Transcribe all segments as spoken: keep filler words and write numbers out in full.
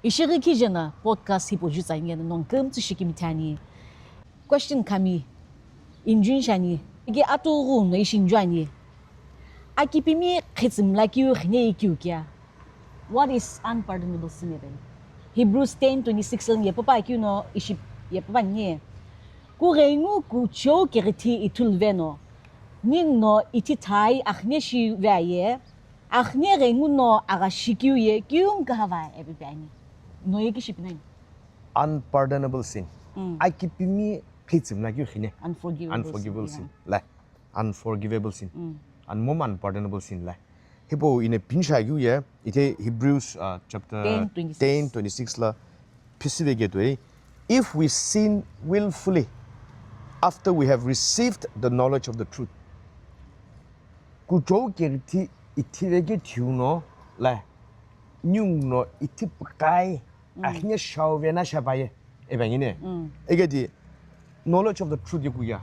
Ishi ghi khijena podcast hipau jutsa ani eno nongu kümtsü shikimthi ani. Question khami injun shani, ike atughughu no ishi injun ani. Akipimi khitsümla keu xine ikeu kia. What is unpardonable sin even? Hebrews ten twenty six lo yepu pa keu no ishi yepu pa ni. Kughengu kuchou keghithi ithulu veno. Ningu no ithi thai axine shive aye. Axine ghengu no agha shikeu ye keu ngu kahava epi ani. No ye kishi pinani. Unpardonable sin. Mm. Akipimi khitsümla keu xine. Unforgivable sin, yeah. Unforgivable sin. La. Unforgivable sin. Mm. And momu unpardonable sin la. Hipau ino pinisha keu ye, ite Hebrews, uh, chapter ten twenty six. Ten twenty six la, pisive ketoi, if we sin willfully after we have received the knowledge of the truth. Kuchou keghithi ithive kethiu no, la, ningu no ithi pükai, mm, axine shau vena shapaye, epi ani ne. Mm. Ike di, knowledge of the truth ye kuya.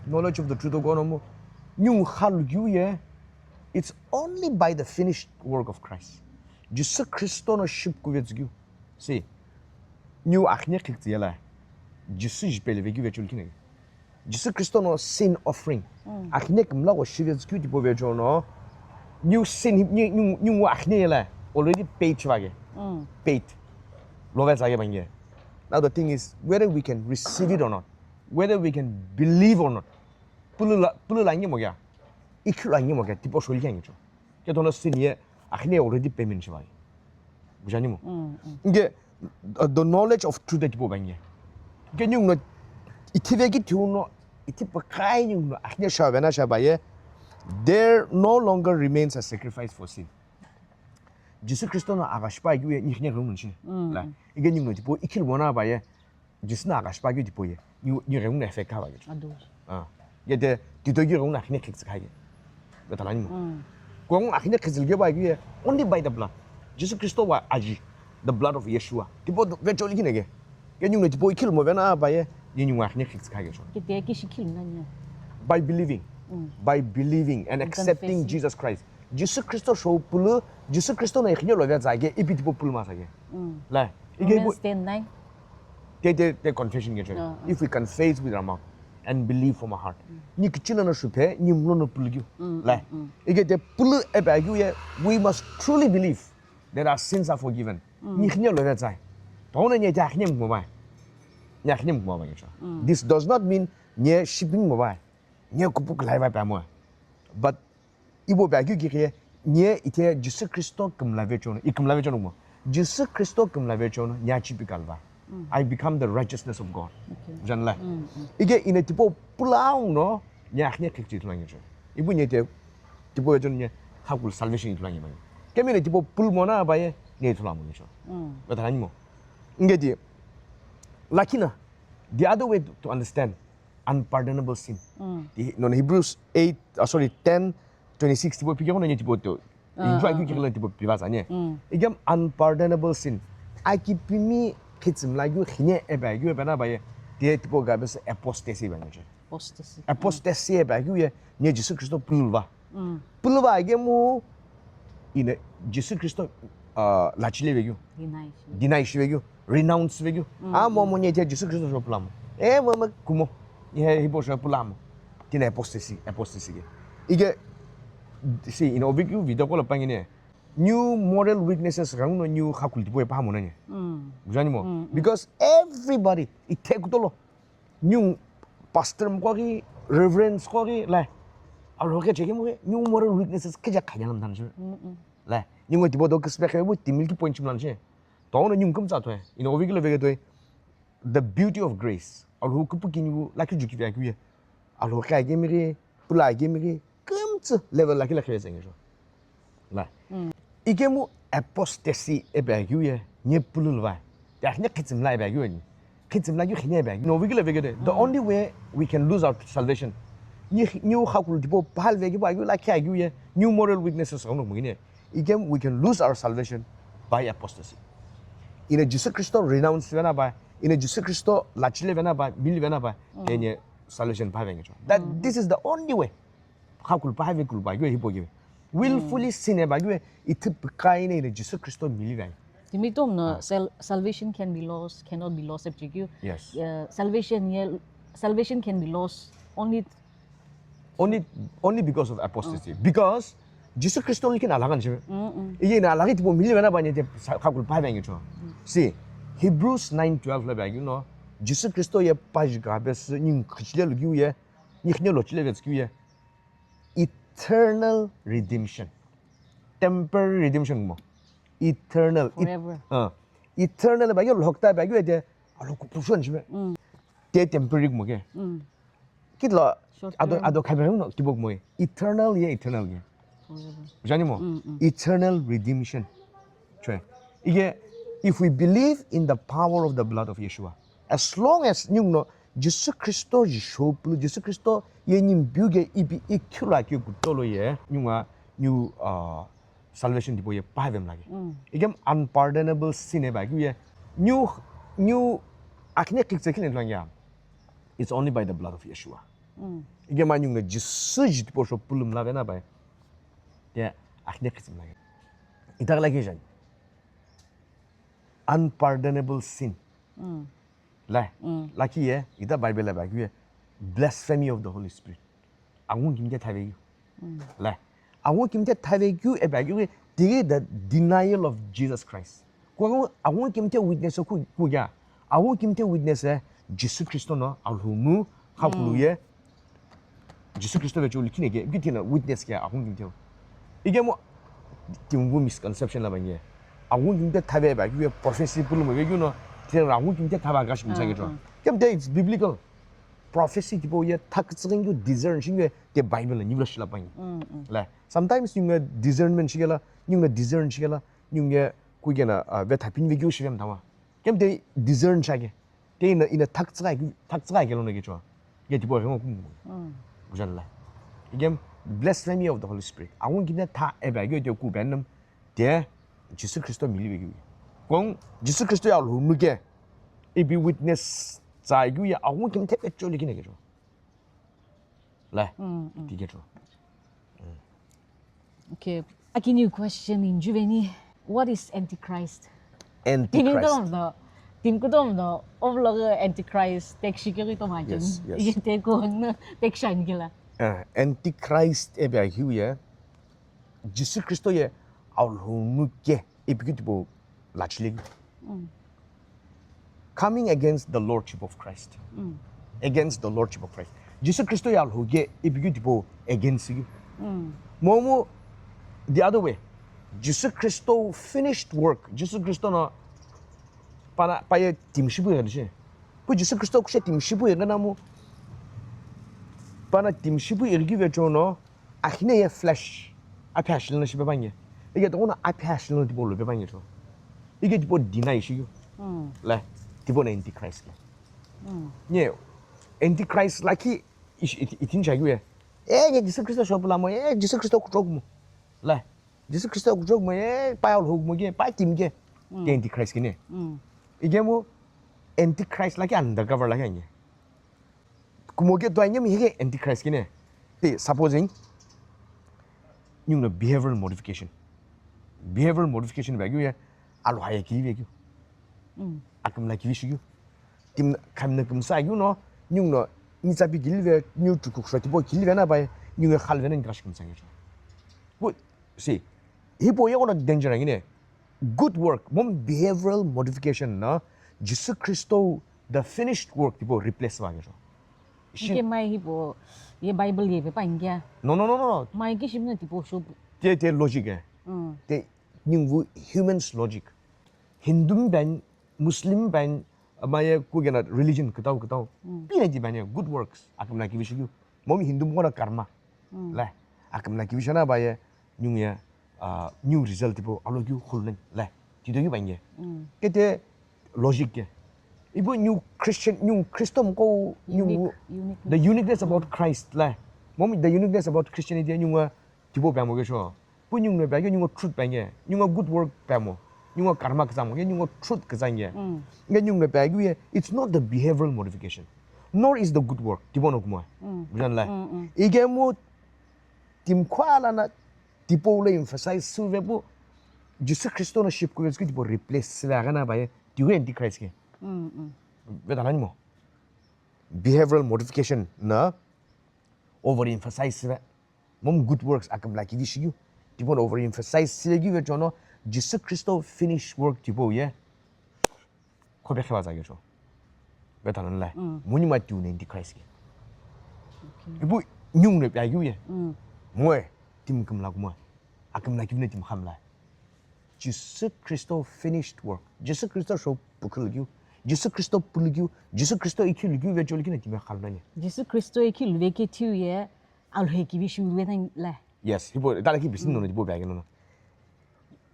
Knowledge of the truth okono mo, ningu khalu keu ye, it's only by the finished work of Christ. Jisü Khristo no ship kuvetsü keu. Si, ningu axine khiktsü ye la, Jisü jipele vekeu vecheu likhi nake. Jisü Khristo no sin offering. Mm. Axine kümla gho shivetsü keu tipau vecho no. Ningu sin, ni, ni, ningu axine ye la already paid shiva ke. Mm. Paid. Lovetsü ke bange. Now the thing is, whether we can receive it or not, whether we can believe or not. Pulu la, pulu la ngimo kea. Ikhilu la ngimo kea, tipau shou likhi ani cho. Ke tono sin ye, axine already payment shiva ke. Bujani mo? Mm, mm. Nge, uh, the knowledge of truth tipau bange. Ke ningu no ithive kethiu no, ithi pükai ningu no axine shau vena shapaye, there no longer remains a sacrifice for sin. Jisü Khristo no agha shipa keu ye, ni xine ghengu no shi. Mm, la, mm. Ike ningu no tipau ikhilu mona paye, Jisü no agha shipa keu tipau ye, ni, ni ghengu no effect kha pa keu. Ado. Ah. Ye te, tito keu ghengu no axine khiktsü kha ye. Beta la ni mo. Mm. Ghengu axine khitsü likhi pa keu ye, only by the blood. Jisü Khristo wa aji, the blood of Yeshua. Tipau vecheu likhi nake. Ke ningu no tipau ikhilu mo vena paye, ni ningu axine khiktsü kha keu cho. Kite kishi ikhilu nani? By believing. Mm. By believing and accepting Jesus Christ. And confessing. Jisü Khristo shou pulu, Jisü Khristo no axine lovetsü ke, ipi tipau pulu masa ke. Mm. La, ike Romans ten nine. Te, te, te confession ke cho. Ah, ah. If we confess with our mouth and believe from our heart. Mm. Ni kichilo no shuphe, ni mlo no pulu keu. Mm, la. Mm, mm. Ike te pulu epi keu ye, we must truly believe that our sins are forgiven. Mm. Ni axine lovetsü. Tono ni te axine mo ba. Ni axine mo ba cho. Mm. This does not mean ni shipping mo ba. Ni kupu kulai va pa mo. But Ibo bagi kike, nye ite Jisü Khristo kümla vechono, i kümla vechono mo. Jisü Khristo kümla vechono, nye chipi kalva. Mm. I become the righteousness of God. Okay. Janla. Mm, mm. Ike ine tipo pulau no, nye akhne khikchi ithulu ange cho. Ibu nye te, tipo vechono nye hakul salvation ithulu ange bani. Kemi ne tipo pul mona abaye, nye ithulu ange cho. Mm. Bata mo. Nge di, lakina, the other way to, to understand, unpardonable sin. Mm. Di, non Hebrews eight, uh, sorry, ten, twenty-six tipo pike kono nye tipo to. Ah, enjoy ah, ki kilo ah. Tipo piva sa nye. Mm. Igam unpardonable sin. Aki pimi khitsim la gyu khine eba gyu eba na ba ye. Di tipo gabes apostasy ba nye. Apostasy. Apostasy eba gyu ye nye Jisü Khristo pulva. Mm. Pulva agemu ine Jisü Khristo, ah, lachile vegyu. Deny shi. Deny shi vegyu. Renounce vegyu. Mm, ah, mo mm. Mo nye tia Jisü Khristo sho pulamo. Eh, mo mo kumo. Ye hibo sho pulamo. Tina apostasy, apostasy ge. Ige, si, ine ovigyu video call pangine. New moral weaknesses rang no new hakul tipo e pamo nanye. Mm. Bujani mo? Mm, mm. Because everybody, it take tolo. New pastor mkwa ki, reverends kwa ki, lai. Aro ke cheke mo ke, new moral weaknesses ke ja khanya lam dan shi. Mm, mm. Lai, new ngo tipo do kispe ke bu timil ki point chim lan shi. To no new kum cha to. Ino ovi kilo vege to. The beauty of grace. Aro ku pu ki new la ki ju ki vya ki. Aro ka ge mi re, pula ge mi re, kumtsu level la ki la kheze ngi jo. La. Mm. Ikemu apostasy ebe agiu ye, nye pulul vai. Ya, nye khitsim la ebe agiu ye. Khitsim la giu khine ebe agiu. No, we gila vegede. The only way we can lose our salvation. Ni, ni u khakul tipo pahal vegi ba agiu la kia agiu ye. New moral weaknesses ono mugine. Igem we can lose our salvation by apostasy. Ina Jisü Khristo renounce vena ba, ina Jisü Khristo lachile vena ba, mili vena ba, mm. Enye salvation pa venge cho. That, mm. This is the only way. Khakul pa have kul ba gyo hipo gyo. Willfully mm. Sin ba gyo itip kaine ina Jisü Khristo mili veng. Timi tom no sal- salvation can be lost, cannot be lost, epchikeu. Yes. Uh, salvation ye, salvation can be lost only Only, only because of apostasy. Because Jisu Kristo likhi na alagha njive. Iye na alagha tipo mili vena bani te khakul pa vengi cho. See, Hebrews nine twelve la bagi no. Jisu Kristo ye paji ga bes ning khichile lugiu ye. Ni khine lo chile vets kiu ye. Eternal redemption. Temporary redemption mo. Eternal. Forever. Uh, eternal bagi lokta bagi ye te alo kupushon jive. Te temporary mo ke. Kitla Short ado term. Ado khabe no tipo mo. Eternal ye eternal ye. Forever. Jani mo? Eternal redemption. Chwe. Ige, if we believe in the power of the blood of Yeshua, as long as nyung no Jisu Kristo jisho pulu Jisu Kristo ye nyim biu ge ipi ikhula ki kutolo ye nyunga new uh, salvation tipo ye pa vem lagi. Igem unpardonable sin e ba ki ye new new akne kik tse kilen ya. It's only by the blood of Yeshua. Igem anyung no Jisu jitpo sho pulum la vena bai. Te akne kik tse lagi. Ita lagi jan. Unpardonable sin. La, laki ye, ita Bible la bagi ye, blasphemy of the Holy Spirit. Angu kimte thave you. La, angu kimte thave you e bagi ye, tigi the denial of Jesus Christ. Ko angu kimte witness ku ku ya. Angu kimte witness e Jisu Kristo no alhumu khakulu ye. Jisu Kristo ve chuli kine ke, giti na witness ke aghungu kimte. Ige mo, timgu misconception la bangi. Aghungu kimte thave ba, ki prophecy pulu mo ve no, tira aghungu kimte thava ga shim sage cho. Kimte it's biblical. Prophecy tipo ye thak tsing yu discern shing ye te Bible ni vla shila bangi. La, sometimes yung discernment shigela, yung discern shigela, yung ku gena ve thapin ve gyu shigem tama. Kimte discern shage. Te ina ina thak tsaka ki thak tsaka ki lono ki chwa. Ge tipo rengo kum. Bujan la. Igem blasphemy of the Holy Spirit. Awon kine tha e ba ge te ku benam te Jisu Kristo mili be ki. Kong Jisu Kristo ya lo mu ke. E be witness tsa yu ya awon kim te pe choli kine ke chwa. La. Ti ke chwa. Okay. Aki new question in Juveni. What is Antichrist? Timi Antichrist. Kutom do, timi kutom do, o vlog Antichrist tek shikiri to majin. Yes, yes. Iye tek on tek shan gila. Uh, Antichrist e ba hiu ye. Jisu Kristo ye au lo mu ke e bi ki tipo la chile. Coming against the lordship of Christ. Against the lordship of Christ. Jisu Kristo ya lo ge e bi ki tipo against you. Momu the other way. Jisu Kristo finished work. Jisu Kristo no pana paye timshibu ya shi. Pu Jisu Kristo kushe timshibu ya na mu. Pana timshibu ya gi ve chono. Akhine ye flesh. Aphi ashilina shi bebange. Ige to na aphi ashilina tipo lo bebange cho. Ige tipo deny shi yo. La tipo na antichrist ke. Nye antichrist la ki itin cha ye. E ye Jisu Kristo shopula mo, e Jisu Kristo kuchok mo. La Jisu Kristo kuchok mo, e pa ya lo mo ge, pa tim ge. Te antichrist kine. Ige mo antichrist la ki undercover la ki anye. Kumo ke to anyam hige antichrist kine. Te supposing yung no behavioral modification. Behavioral modification ba yu ya alo haya ki ve yu. Akum na ki shi yu. Tim kam na kum sa yu no yung no ni sa bi gil ve new to cook shoti bo gil ve na ba yung khal ve na ni ka shi kum sa yu. Good. See. Hipo ye ono danger ngine. Good work, mom behavioral modification na Jisu Kristo the finished work tipo replace ba ngejo. Ike mai hipo ye Bible ye pe pangya. No no no no no. Mai ki shimna tipo shop. Te te logic eh. Te ningvu humans logic. Hindu ben, Muslim ben, maye ku gena religion kitau kitau. Pina di ben good works akamna ki vishu. Mom Hindu mo na karma. La akamna ki vishu na ba ye nyung ya new result tipo alo kyu khulnen la ti do yu bangye. Kete logic ke ibo new Christian new Christian ko new the uniqueness about Christ la mom the uniqueness about Christianity nyung tipo bamo ke sho pu nyung no bage nyung truth bangye nyung good work bamo nyung karma kzamo ke nyung truth kzangye nge nyung no bage ye it's not the behavioral modification nor is the good work tipo no kumo bujan la ige mo tim khwala na tipo le emphasize su ve pu Jisü Khristo no shipükuve tsükeu tipau replace shile aghana paye, tiwe Antichrist ke. Mm, mm. Veta nani mo? Behavioral modification na overemphasize shive. Mom good works akümla kivi shikeu. Tipau no overemphasize shile keu vecho no Jisü Khristo finished work tipau ye. Khope khewa za kecho. Veta nani lai. Mm. Muni ma tiu ne Antichrist ke. Okay. Ipu nyung ne pya keu ye. Mm. Moe, timi kümla kumo. Akümla kivi ne timi khamla. Jisü Khristo finished work. Jisü Khristo sho pukhu lukeu. Jisü Khristo pulukeu. Jisü Khristo ikhi lukeu vecho lukeu na timi khalna ni. Jisü Khristo ikhi luve ke tiu ye alhe kivi shu luve tani la. Yes, hipo, tala ki bisin no, hipo bag no.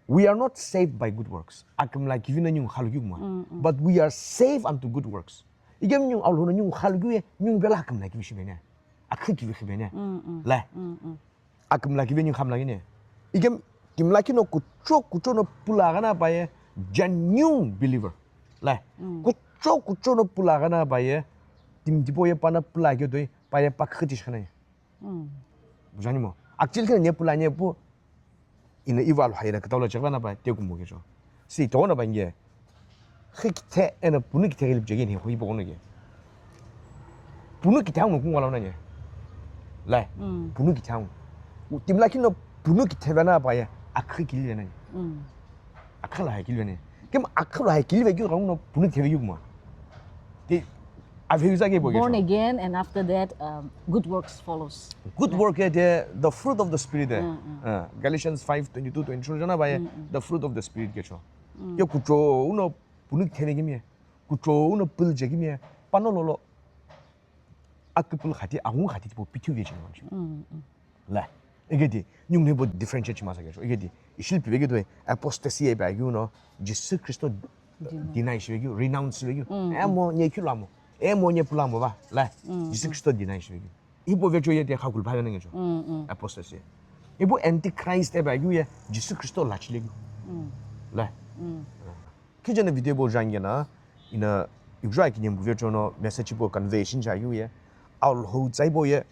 We are not saved by good works. Akümla kivi na nyung khalukeu mo. Mm, mm. But we are saved unto good works. Igem nyung alho na nyung khalukeu ye, nyung bela akümla kivi shibe ne. Akhi kivi shibe ne. Mm, mm. La. Mm, mm. Akümla kive nyung khamla kine. Igem kimla kino kucho kucho no pula aghana paye genuine believer. La. Mm. Kucho kucho no pula aghana paye tim tipau ye pana pula keu toi paye pa khiti shikana ye. Mm. Bujani mo. Actually kene pula ne pu ina iva lo hayena kitaula chekvana pa te kumbo kecho. Si toghono ba nge. Khi kithe eno punu kithe ghilip jegeni hi poghono ke. Punu kithe anu kungwala nani. Lai. Mm. Punu kithe anu. Timla kino punu kithe vena paye akhi kili vena. Mm. Akhi lo hai kili vena. Kim akhi lo hai kili ve kyu kanu punu kithe ve kyu mo. Ti Avheuza ke bo ke. Born again, and after that, um, good works follows. Good work ke the, the fruit of the Spirit. Mm, mm. Uh, Galatians five twenty-two, twenty-three jana ba ye, mm, mm, the fruit of the Spirit ke cho. Mm. Ye kucho uno punu kithene kimi. Kucho uno pul je kimi. Pano lolo. Akupul khati, ahung khati tipo pithu ve chino. Mm, mm. La. Igedi, nyung nebo differentiate chimasa ke cho. Igedi, ishil pibe gedo apostasy e ba yu no, Jisü Khristo deny shibe yu, renounce shibe yu. Mm, mm. Emo nye kilo amo. Emo nye pula mo ba. La. Mm, mm. Jisü Khristo deny shibe yu. Ipo vecho ye te khakul phaga nge cho. Mm, mm. Apostasy. Ipo antichrist e ba yu ye, Jisü Khristo la chile yu. Mm. La. Mm. Kijana video bo jangena, ina ikjua ki nyembu vecho no message bo convey shin ja yu ye. Aul ho tsai bo ye.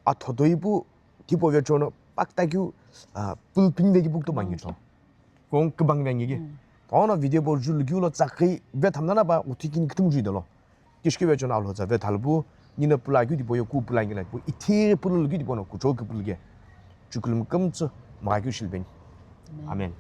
Athodoi pu, tipau vecho no, pakta keu, ah, pulpin ve ki pukto mangi cho. Kong kebang ve ngi ki. Mm. Tono video bo julu keu lo tsakhi ve thamna na ba, uthi kin kitum jui dolo. Kishki vecho no alho tsa ve thalpu, nina pula keu tipau yo ku pula ngi la pu, ithi pulu keu tipau no, kucho ki pulu ke. Chukulum kumtsu, ma keu shilbeni. Amen. Amen.